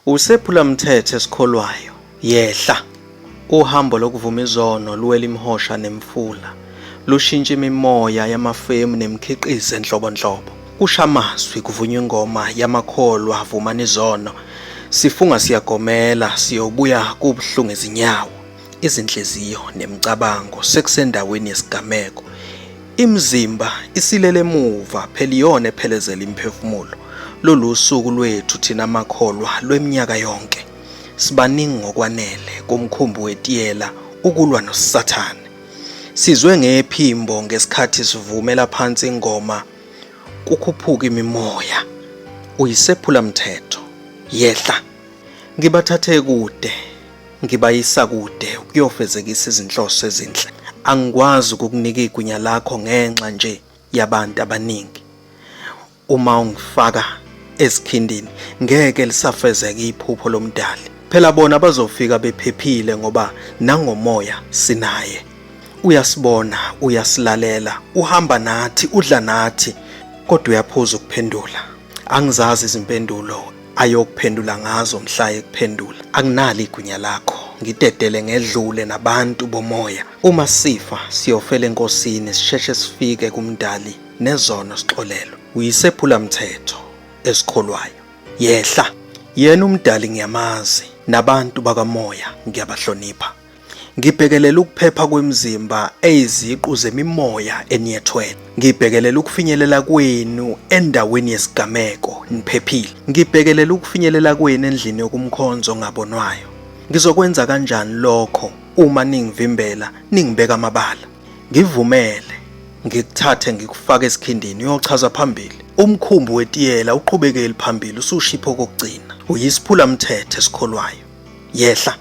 Usephula-mthetho esikholwayo, yehla! Uhambo lokuvuma izono luwela imihosha nemifula, lushintsha imimoya yamafemu nemikhiqizo enhlobonhlobo. Kusha amazwi kuvunywa ingoma yamakholwa vumani izono. Sifunga siyagomela siyobuya kubuhlungu izinyawo, izinhliziyo nemicabango sekusendaweni yesigameko. Imizimba isilele emuva phela iyona ephelezela imiphefumulo. Lolu usuku lwethu thina makholwa lweminyaka yonke. Sibaningi ngokwanele kumkhumbi wetiyela ukulwa noSathane. Sizwe ngephimbo ngesikhathi sivumela phansi ingoma kukhuphuka imimoya. Uyisephula mthetho. Yehla. Ngibathathe kude ngibayisa kude ukuyofezekisa izinhloso ezinhle. Angikwazi ukukunika igunya lakho ngenxa nje yabantu abaningi. Uma ungifaka esikhindini ngeke lisafezeka iphupho lomdali. Phela bona bazofika bephephile ngoba nangomoya sinaye. Uyasibona, uyasilalela, uhamba nathi, udla nathi, kodwa uyaphuza ukuphendula. Angizazi izimpendulo ayokuphendula ngazo mhla ekuphendula. Anginalo igunya lakho, ngidedele ngedlule nabantu bomoya. Uma sifa siyofela enkosini, sisheshe sifike kumdali nezono sixolelwe. Uyisephula mthetho esikholwayo. Yehla. Yena umdali ngiyamazi, nabantu bakamoya ngiyabahlonipha. Ngibhekelela ukuphepha kwemizimba eyiziqu zemimoya eniyethwele. Ngibhekelela ukufinyelela kwenu endaweni yesigameko niphephile. Ngibhekelela ukufinyelela kwenu endlini yokumkhonza ongabonwayo. Ngizokwenza kanjani lokho uma ningivimbela ningibeka amabala? Ngivumele ngikuthathe ngikufake esikhindini uyochaza phambili. Umkhumbi wetiyela uqhubekeli phambili usushipha okokugcina. Uyisiphula mthetho esikholwayo. Yehla.